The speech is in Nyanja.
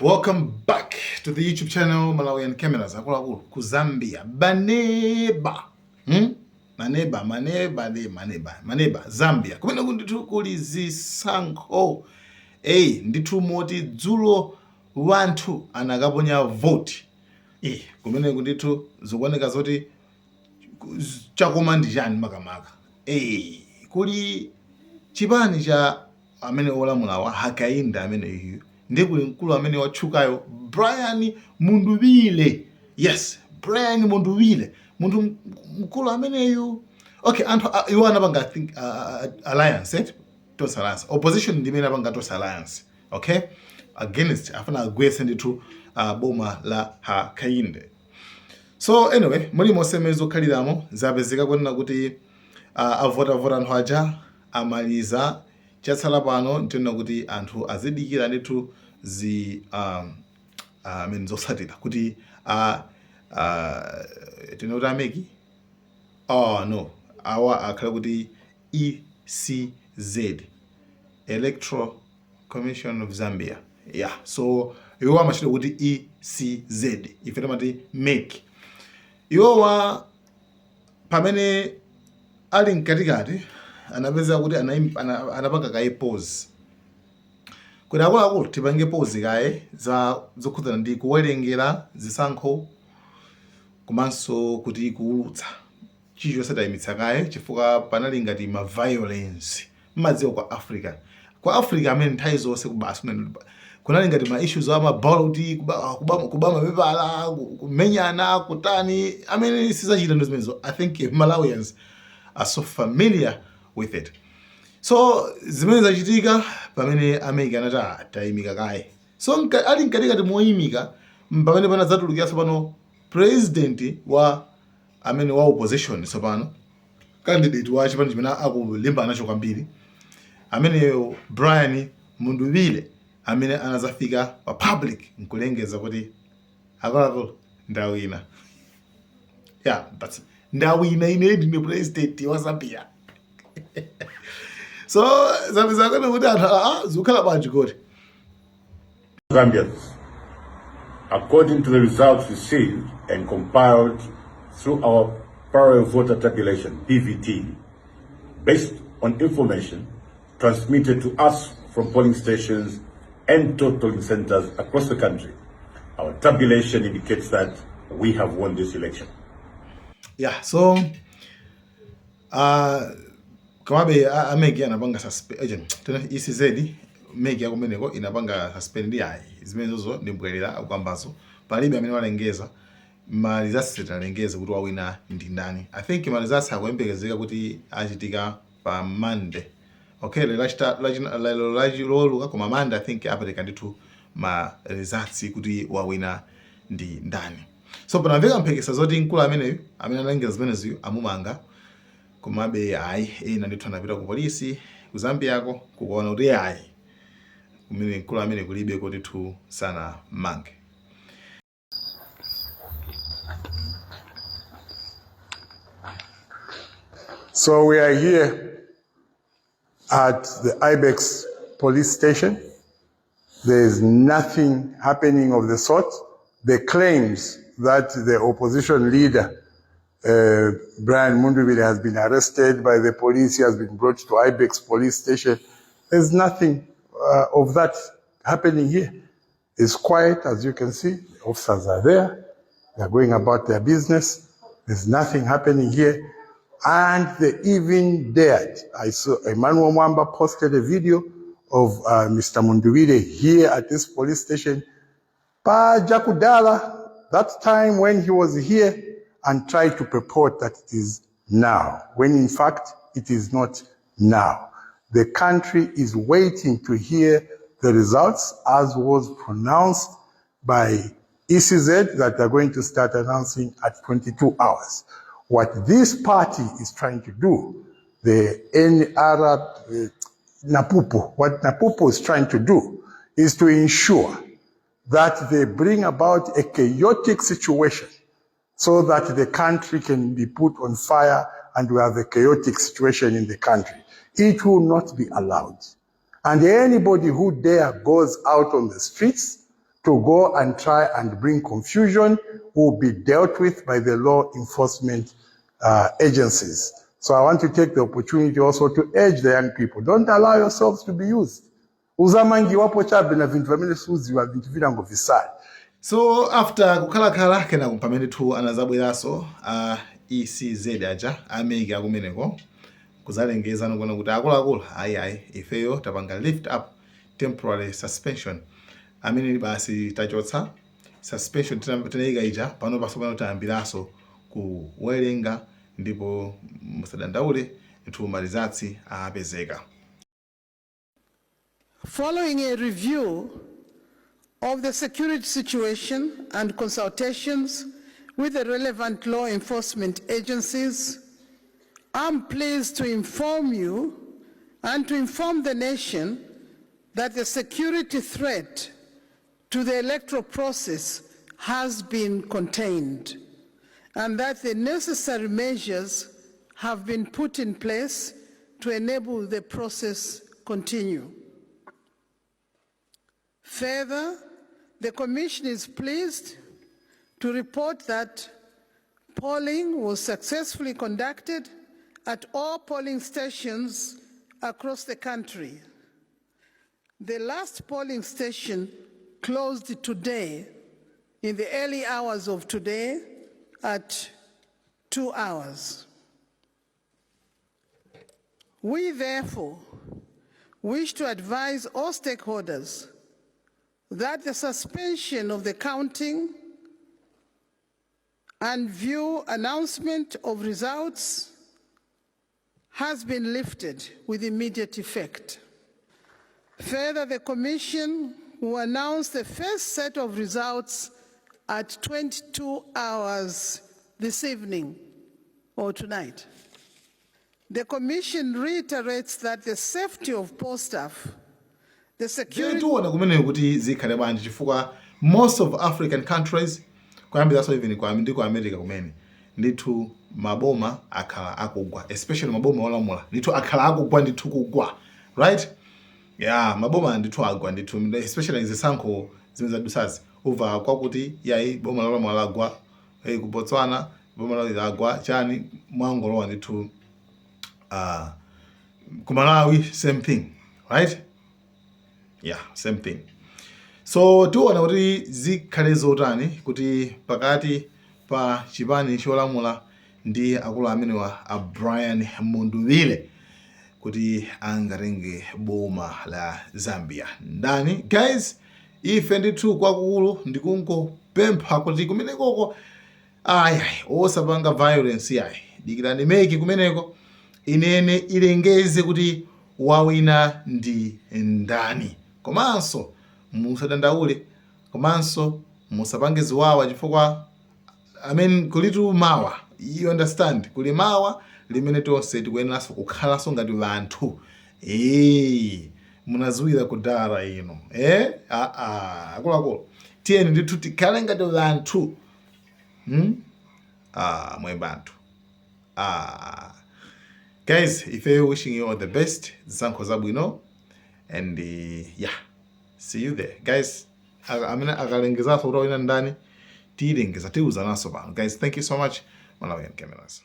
Welcome back to the YouTube channel Malawian Cameras. Akuluakulu ku Zambia. Baneba. Maneba, maneba, de maneba, maneba Zambia. Kumene ndithu kuli zisankho. Ey, ndithu moti dzulo wanthu anakaponya vote. Kumene ndithu zikuoneka zoti chakoma ndi chani makamaka. Kuli chipani cha amene olamulawa Hakainde ameneyu ndi kuli mkulu amene watchukayo Brian Mundubile. Yes, Brian Mundubile munthu mkulu ameneyu. Okay, anthu iwo anapanga, I think, alliance, eh? Tonse Alliance, opposition ndi imene apanga Tonse Alliance, okay, against, afuna agwetse ndithu boma la Hakainde. So anyway, muli monse zokhaliramo, zapezeka kunena kuti avotavota anthu aja amaliza. Chatsala pano ntionena kuti anthu azidikira ndithu zi amene zotsatira kuti tinoti a MEC, oh no, awa akhale kuti ECZ, Electoral Commission of Zambia. Yeah, so iwo amachita kuti ECZ, ife timati MEC. Iwowa pamene ali mkatikati anapeza kuti anapanga kaye pause kuti akuluakulu tipange pause kaye za zokhudzana ndi kuwerengera zisankho komanso kuti kuwulutsa chilichonse tayimitsa kaye chifukwa panali ngati ma violence. Mmadziwa kwa Africa, kwa Africa amene nthawi zonse kubasi kunali ngati ma issues ama ballot, kuba mapepala, kumenyana, kutani, amene sizachita ndo zimenezo. I think Malawians are so familiar with it. So zimene zachitika pamene a MEC anati, "Ah, tayimika kaye." So ali mkatikati moyimika, pamene panadzatulukira tsopano president wa amene wa opposition, tsopano candidate wa chipani chimene akulimba nacho kwambiri, ameneyo Brian Mundubile, amene anazafika pa public nkulengeza kuti, "Akuluakulu, ndawina." Yeah, but "Ndawina, ine ndine president wa Zambia." So zapeza kuti anthu, ah, zikukhala bwanji kuti? Zambians, according to the results received and compiled through our parallel voter tabulation, PVT, based on information transmitted to us from polling stations and totaling centers across the country, our tabulation indicates that we have won this election. Yeah, so komabe a MEC anapanga suspend, ECZ, MEC yakumeneko inapanga suspend. Ayi, zimenezozo ndimbwerera akukambazo, palibe amene walengeza ma results, sitalengeze kuti wawina ndi ndani. I think ma results akuyembekezeka kuti achitika pa Monday. Okay, lero lero Loweruka, koma Monday I think apereka ndithu ma results kuti wawina ndi ndani. So panamveka mphekesa zoti mkulu ameneyu amene analengeza zimeneziyo amumanga. Komabe ayi, ena ndithu anapita ku polisi ku Zambiako kukaona kuti ayi, kumene mkulu amene kulibe ndithu, sanamange. So we are here at the Ibex police station. There is nothing happening of the sort. The claims that the opposition leader, Brian Mundubile, has been arrested by the police, he has been brought to Ibex police station. There's nothing of that happening here. It's quiet, as you can see. The officers are there. They're going about their business. There's nothing happening here. And they even dared. I saw Emmanuel Mwamba posted a video of Mr. Mundubile here at this police station. Pa Jakudala, that time when he was here, and tried to purport that it is now, when in fact it is not now. The country is waiting to hear the results as was pronounced by ECZ that they're going to start announcing at 22 hours. What this party is trying to do, the NR, Napupu, what Napupu is trying to do is to ensure that they bring about a chaotic situation so that the country can be put on fire and we have a chaotic situation in the country. It will not be allowed. And anybody who dare goes out on the streets to go and try and bring confusion will be dealt with by the law enforcement agencies. So I want to take the opportunity also to urge the young people, don't allow yourselves to be used. Uzamangiwapo chabe na vintu vamene suziwa vintu vilango visali. So after kukhalakhala, kenako pamene tu anazabweranso a ECZ aja, a MEC akumeneko, kuzalengeza nikuona kuti akuluakulu, ayi ayi, ifeyo tapanga lift up temporary suspension amene basi tachotsa suspension tinayika ija. Pano pasopano tayambiranso kuwerenga ndipo musadandaule ndithu, ma results apezeka. Following a review of the security situation and consultations with the relevant law enforcement agencies, I'm pleased to inform you and to inform the nation that the security threat to the electoral process has been contained and that the necessary measures have been put in place to enable the process continue. Further, the Commission is pleased to report that polling was successfully conducted at all polling stations across the country. The last polling station closed today, in the early hours of today, at 2 hours. We therefore wish to advise all stakeholders that the suspension of the counting and view announcement of results has been lifted with immediate effect. Further, the Commission will announce the first set of results at 22 hours this evening or tonight. The Commission reiterates that the safety of poll staff, the security Tiona kumeneko kuti zikhale bwanji, chifukwa most of African countries, kuyambiranso even ndi ku America kumene ndithu, maboma akhala akugwa, especially maboma olamula ndithu akhala akugwa ndithu, kugwa, right? Yeah, maboma ndithu agwa ndithu, especially zisankho zimene zadusazi. Ubva kwakuti yayi, boma lolamula lagwa. Ku Botswana boma lagwa chani, mwangolowa ndithu. Ku Malawi same thing, right? Yeah, same thing. So tiona kuti zikhale zotani kuti pakati pa chipani cholamula ndi akulu amenewa a Brian Mundubile, kuti angatenge boma la Zambia ndani? Guys, ife ndithu kwakukulu ndikungopempha kuti kumenekoko ayi, osapanga violence yayi. Dikirani MEC kumeneko inene ilengeze kuti wawina ndi ndani. Komanso musadandaule, komanso musapange ziwawa, chifukwa, I mean, kulitu mawa, you understand? Kuli mawa limene tonse tikuyeneranso kukhalanso ngati vanthu. Munaziwira kudara ino, eh? Ah, ah, akuluakulu, tiyeni ndithu tikhale ngati vanthu, Ah, mwe banthu. Ah, guys, ife wishing you all the best, zisankho zabwino, and yeah, see you there, guys. Amene akalengezanso kuti awina ndani, tiyilengeza, tiwuzananso pano. Guys, thank you so much. Malawian Cameras.